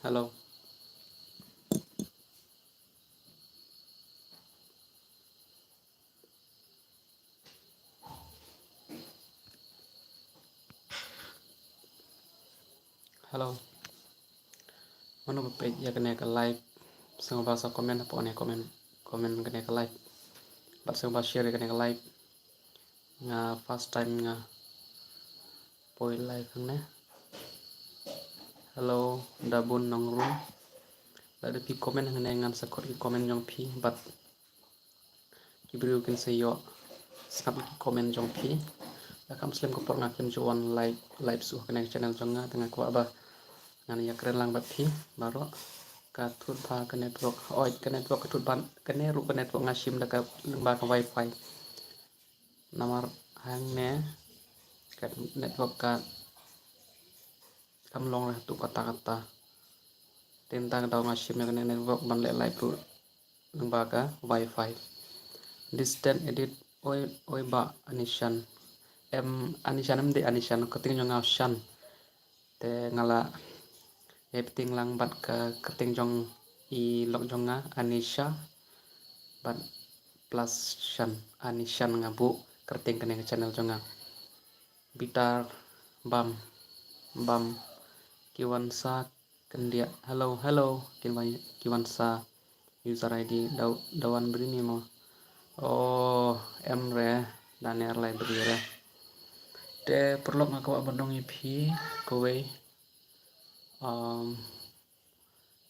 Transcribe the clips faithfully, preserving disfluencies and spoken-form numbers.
Hello. Hello. Mano ba peit ïa kane ka live, sngewbha sa comment hapoh ne comment, comment kane ka live. Bad sngewbha share ïa kane ka live. Nga first time nga poi live hangne. Hello, da bun nongrum. Lada phi comment hangne ngan sa khot ki comment jong phi bad ki briew kin sa ïoh sngap ki comment jong phi. Da kam slem ka por nga khlem ju wan live, live shuh ha kane ka channel jong nga, te nga kwah ba ngan ïakren lang bad phi baroh. Ka thut bha ka network, oi ka network ka thut ban, kane ruh ka network nga shim da ka lyngba ka wifi. Namar hangne ka network ka kam long reh tu kata kata. Te mynta ka daw nga shim ïa kane network ban leh live ruh lyngba ka wifi. Distant edit, oi, oi ba Anishan. Em, Anishan em dei Anishan, kyrteng jong nga Shan. Te nga la ïa pynting lang bad ka kyrteng jong i lok jong nga Anisha bad plus Shan, Anishan nga buh kyrteng kane ka channel jong nga. Bitar bam bam ki wan sa kyndiah. Hello, hello. Kin wan, ki wan sa user I D Daw-, Dawan Brimi mo. Oh, em re, Daniel lai bri re. Te paralok nga kwah ban ong ïa phi kawei. Um,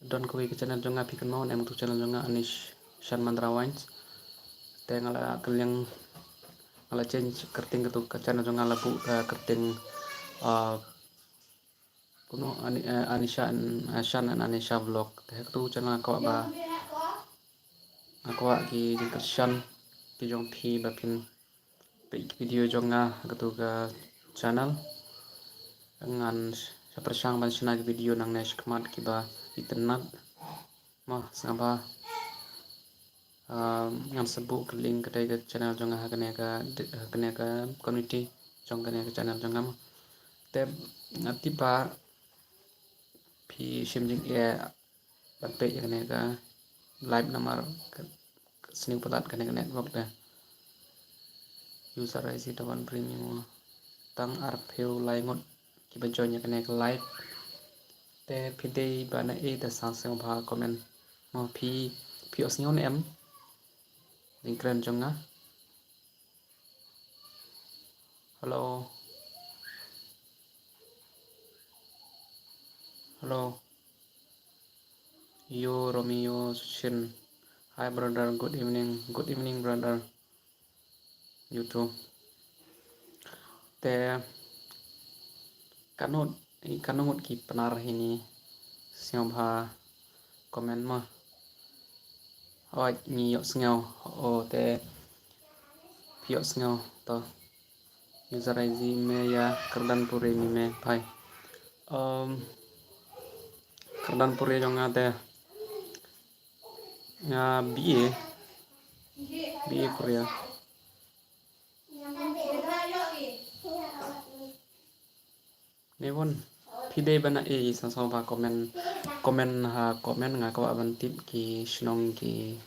don kawei ka channel jong nga phi kynmaw ne em, tu channel jong nga Anish Shan Mandra Wines. Te nga la kylliang, nga la change kyrteng katu ka channel jong nga, la buh ka kyrteng, uh, kumno, Ani-, eh, Anisha and, eh, Shan and Anisha Vlog. Te ha katu channel nga kwah ba, nga kwah ki jingkyrshan ki jong phi ba phin peit ki video jong nga ha katu ka channel. Ngan sa pyrshang ban shna ki video nangne shakhmat kiba itynnat. Mo, sngewbha. Um, ngan sa buh ka link katei ka channel jong nga ha kane ka, ha kane ka community jong kane ka channel jong nga mo. Te nga tip ba phi shim jingeh ban peit ïa kane ka live namar ka, ka sniew palat kane ka network te. User I C Dawan Brimi mo. Tang arphew lai ngut kiba join ïa kane ka live. Te phi dei ba na ei te sa sngewbha comment. Mo phi, phi ïohsngew ne em? Jingkren jong nga. Hello. Hello. Yo Romeo Shin. Hi brother, good evening. Good evening brother. You too. Te kano, kano ngut ki Pnar hini, sngewbha comment mo. Hooid ngi ïohsngew. O te phi ïohsngew to. User I D me ïa Kyrdanpur ïa me phai. Um, Kyrdanpur ïa jong nga te nga B A, B A Korea. Ne bun phi dei ba na ei sa sngewbha comment, comment ha comment, nga kwah ban tip ki shnong ki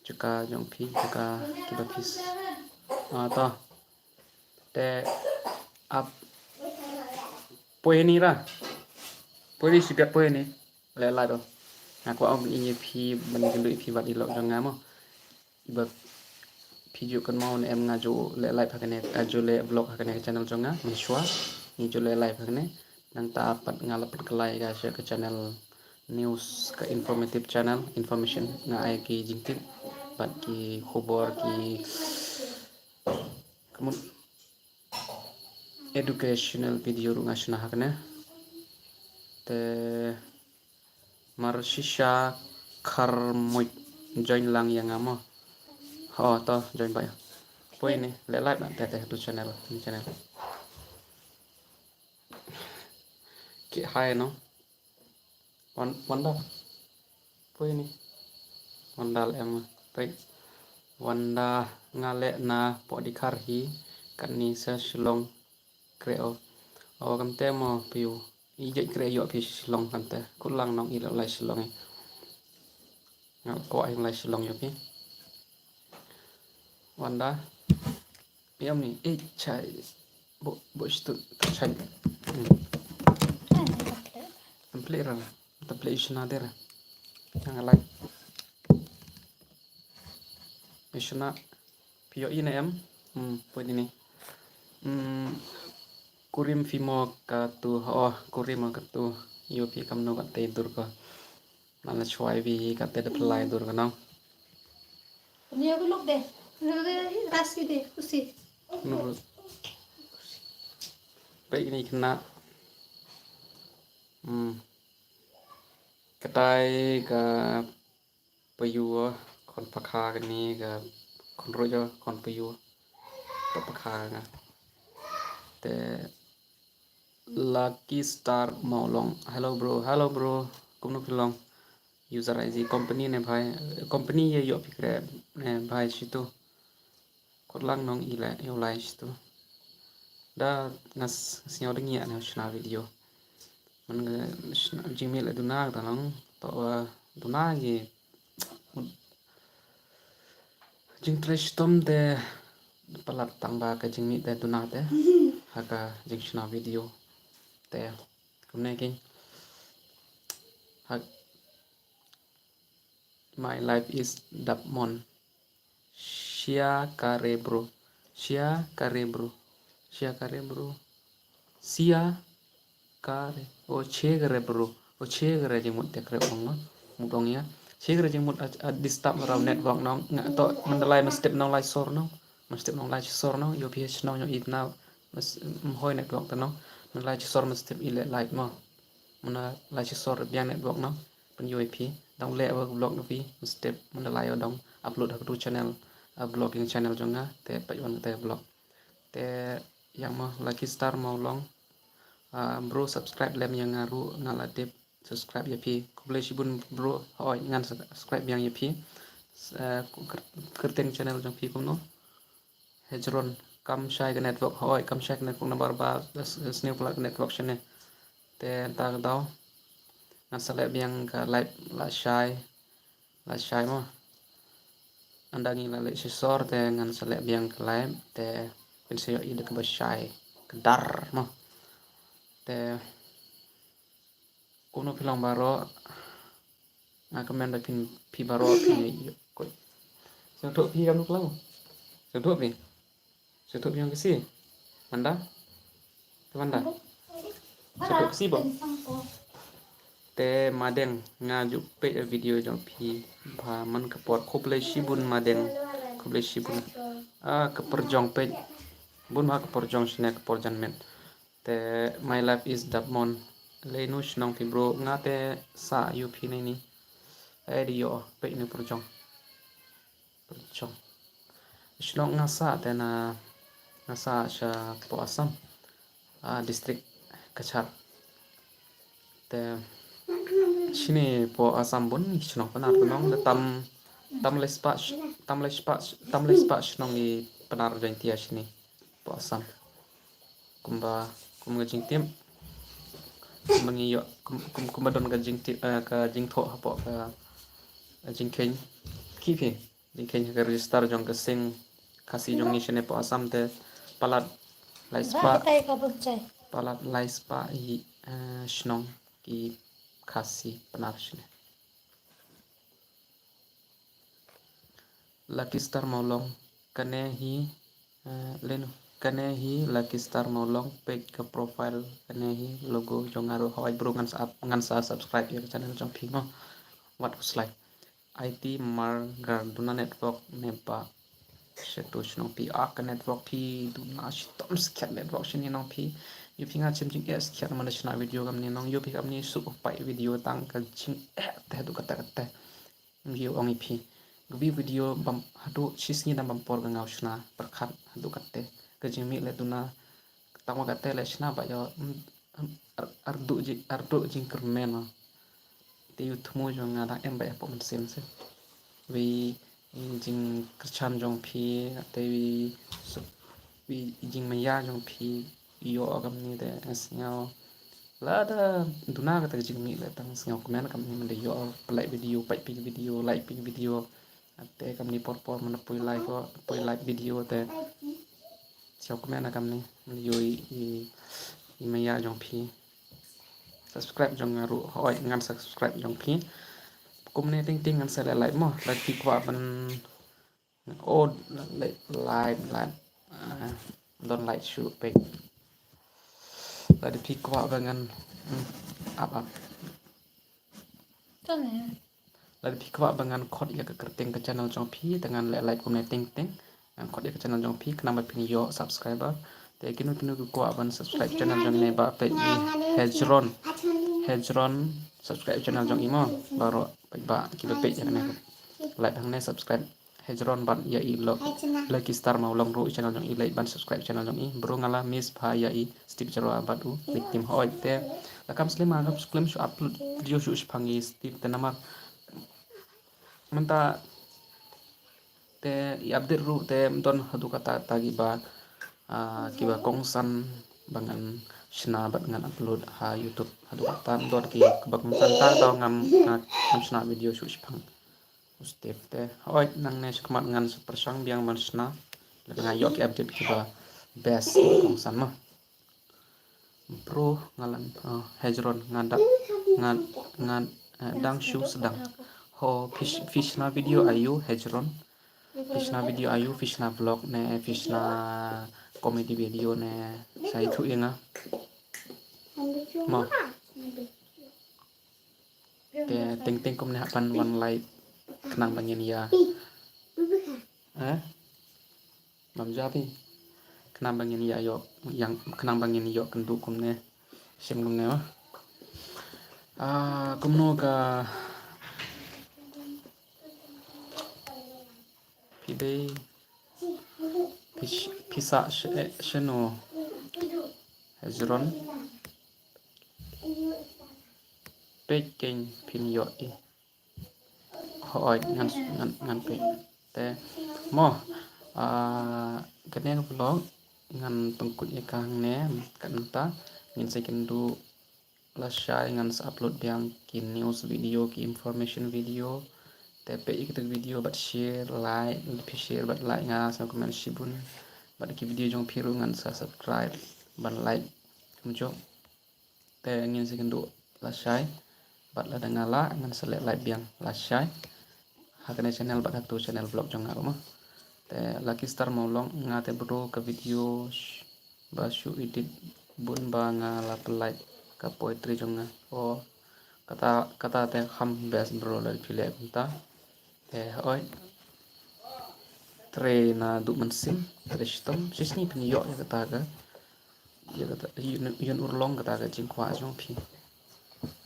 jaka jong phi, jaka kiba phi s-, ah, to. Te ap poi ni ra. Poi ni, shibit poi ni. Leh live. Nga kwah ong ïa phi ban kynduh ïa phi bad i lok jong nga mo. Iba phi ju kynmaw ne em, nga ju leh live ha kane, nga ju leh vlog ha kane ka channel jong nga mynshuwa. Ngi ju leh live ha kane. Nangta pat nga la pynkylla ïa ka sha ka channel news, ka informative channel, information, nga ai ki jingtip bad ki khubor, ki, ka mut, educational video ruh nga shna ha kane. Te Marshisha Kharmuit join lang ïa nga mo. Ho to join ba ïa. Poi ni leh live na te te tu channel, ni channel. Ki hai no. Wan, Wanda. Poi ni. Wanda em. Poi. Wanda nga leh na pok di khar hi kat ni sa Shillong. Kreo. O kam te mo piu. I jait kre ïoh phi Shillong kan te. Kut lang nong i lai Shillong i. Nga kwah i lai Shillong ïoh phi. Wanda. Yam ni, eh, chai. Bo, bo shtut, chai. Hmm. Template ra. Template ishna dera. Yang like. Ishna. Phi ïoh i ne em. Hmm, poi dini. Hmm, kurim phi mo katu, oh, kurim mo katu. Ïoh phi kamno kate dur ko. Nala chwai bi kate da phlai dur ko nong. Ni aku lok de. Ras ki de, kusi. Nuru. Pek ni kena. Hmm. Katai ka payu, kon pakha kani ka kon rojo, kon payu. To pakha nga. Te Lucky Star Maulong. Hello bro, hello bro. Kumno phi long? User I D company ne bhai, company ye ïoh phi kre ne bhai shitu. Kut lang nong i le, ïoh lai shitu. Da ngas, ngas ïoh dengi ane shna video. Man nga shna jingmih le duna ta nong, to, uh, duna gi jingtrei shitom te palat tang ba ka jingmih te duna te. Ha ka jingshna video te kumne king. Ha, my life is dapmon. Shia kare bro. Shia kare bro. Shia kare bro. Sia kare. O che kare bro. O che kare jingmut te kare ong no. Mut ong ya. Che kare jingmut a, a disturb rau network nong. Nga to Mandalay mestep nong lai sor nong. Mestep nong lai sor nong. Yo phi shnong yo itna. Mhoi network te nong. Mandalay sor mestep ile light mo. Mandalay sor biang network nong. Pynjoi phi dang leh ba vlog na phi mestep Mandalay o dang upload ha katu channel, ah, vlogging channel jong nga te peit wan kata vlog. Te yang mo Lucky Star Maulong, ah, bro subscribe lem yang nga ruh nga la dep subscribe ya phi. Khublei shibun bro, hoi ngan subscribe yang ya phi. Eh, kyrteng channel jong phi kumno? Hejron, kam shai ka network, hoi, kam shai ka network number ba, s-, sniew palat ka network shane. Te ta ka daw. Ngan sa leh biang ka live la shai, la shai mo. Ynda ngi la leh shisor te ngan sa leh biang ka live te phin sa ïoh i da kaba shai, ka dar mo. Te Kumno phi long baroh. Nga kmen ba phin phi baroh phin ïoh. Sngewthuh phi kam nuk lang. Sngewthuh phi. Sngewthuh phi ong Khasi. Manda. Phi Manda. Sngewthuh Khasi bok. Te Madeng nga ju peit video jong phi ba man ka por khublei shibun Madeng. Khublei shibun. Ah, ka por jong peit. Bun ba ka por jong shine ka por jan met. Te my life is dapmon. Lei nu shnong phi bro nga te sa yu phi nei ni. Ai di yo peit ni pyrjong. Pyrjong. Shnong nga sa te na nga sa sha po Assam. Ah, district Cachar. Te shini po Assam bun shnong Pnar nong de tam tam lespa tam lespa tam lespa shnong i Pnar Jaintia shini. Po Assam. Kumba, kum ka jingtip. Kumba ngi ïoh, kum, kum, kumba don ka jingtip, eh, ka jingthoh hapoh ka, eh, jingkheiñ. Ki phi, jingkheiñ ha ka register jong ka seng Khasi jong ngi shane po Assam te palat lai spah. Palat lai spah i, eh, shnong ki Khasi Pnar shane. Lucky Star Mawlong, kane hi, eh, lenu, kane hi Lucky Star Mawlong, page ka profile, kane hi logo jong nga ruh hawai bro ngan sa, ngan sa subscribe ïa ka channel jong phi mo. Wat u slide. I T Margar duna network ne ba. Shetu shnong phi, ah, ka network phi duna shitom skhet network shini nong phi. Yu phi nga chem jing eh skhet man da shna video kamni nong yu phi kamni su upai video tang ka jing eh te du kata kata. Video ong i phi. Gbi video bam haduh shi sngi dang bam por ka ngaw shna pyrkhat haduh kate. Ka jingmih le duna tang wa kate le shna ba yo, mm, mm, ar-, arduh ji-, arduh jingkyrmen ma. Te yu thmu jong nga dang em ba ya pok mynsiem se. Wi jingkyrchan jong phi, te wi su-, wi jingmaya jong phi, yo kamni te sngaw. Lada duna kata ka jingmih la tang sngew kmen kam ni mynda ïoh pynlait video, pait phi video, like phi video. Te kam ni por por mynda poi live ko, poi live video te sngew kmen kam ni mynda ïoh i, i, i maya jong phi. Subscribe jong nga ruh hoi ngan subscribe jong phi. Kumne ting ting ngan sa leh like mo, lada phi kwah ban, oh, like, like, like. Ah, don like shuh pek. Lada phi kwah ba ngan, hmm, ap ap. Lada phi kwah ba ngan khot ïa ka kyrteng ka channel jong phi, te ngan leh like kumne ting ting. Ngan khot ïa ka channel jong phi, khnang ba phin ïoh subscriber. Te kino kino ki kwah ban subscribe channel jong ne ba peit i Hejron. Hejron, subscribe channel jong i mo. Baroh peit ba kiba peit ïa kane. Like hangne subscribe Hejron bad ïa i lok. Lucky Star Mawlong ruh i channel jong i, leit ban subscribe channel jong i. Bro nga la miss bha ïa i Steve Jarwa bad u victim hoi te. La kam slem, kam slem shu upload video shu shipang i Steve te namar mynta te i update ruh te ym don haduh kata ta kiba, ah, kiba kongsan ba ngan shna bad ngan upload ha YouTube. Haduh kata ym don ki kiba kongsan ta daw ngam, ngam shna video shu shipang. U Steve te. Hoi nangne shakhmat ngan sa pyrshang biang ban shna. Lada nga ïoh ki update kiba best kongsan mo. Bro nga lan, ah, Hejron nga da, nga, nga, eh, dang shu sdang. Ho phi sh-, phi shna video aiu Hejron. Phi shna video aiu, phi shna vlog ne phi shna comedy video ne sa ïathuh ïa nga. Mo. Te teng teng kumne hap ban wan like khnang ba ngin ïa. Eh? Bam ja phi. Khnang ba ngin ïa ïoh, ïa, khnang ba ngin ïoh kynduh kumne. Shim kumne ma. Ah, kumno ka phi dei, phi sh-, phi sah sh-, eh, shano Hejron. Peit kein phin ïoh i. Hoi ngan, ngan, ngan peit. Te mo, ah, kane ka vlog ngan pynkut ïa ka hangne, kat mynta ngin sa ïakynduh lashai ngan sa upload biang ki news video, ki information video. Te peit ïa kata ka video bad share, like, phi share bad like nga sa comment shibun. Bad ki video jong phi ruh ngan sa subscribe ban like kumjuh. Te ngin sa ïakynduh lashai bad lada nga lah ngan sa leh live biang lashai ha kane channel bad ha tu channel vlog jong nga ruh ma. Te Lucky Star Mawlong nga te bro ka video sh-, ba shu edit bun ba nga la pynlait ka poetry jong nga. O kata, kata te kham best bro lada phi leh kumta. Te hoi. Tre naduh mynsiem, tre shitom, shisngi phin ïoh ïa kata ka, ïa kata, ïa un, ïa un urlong kata ka jingkwah jong phi.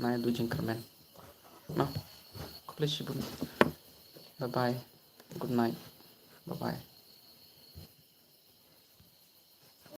Naduh jingkyrmen. No. Khublei shibun. Bye bye. Good night. Bye bye.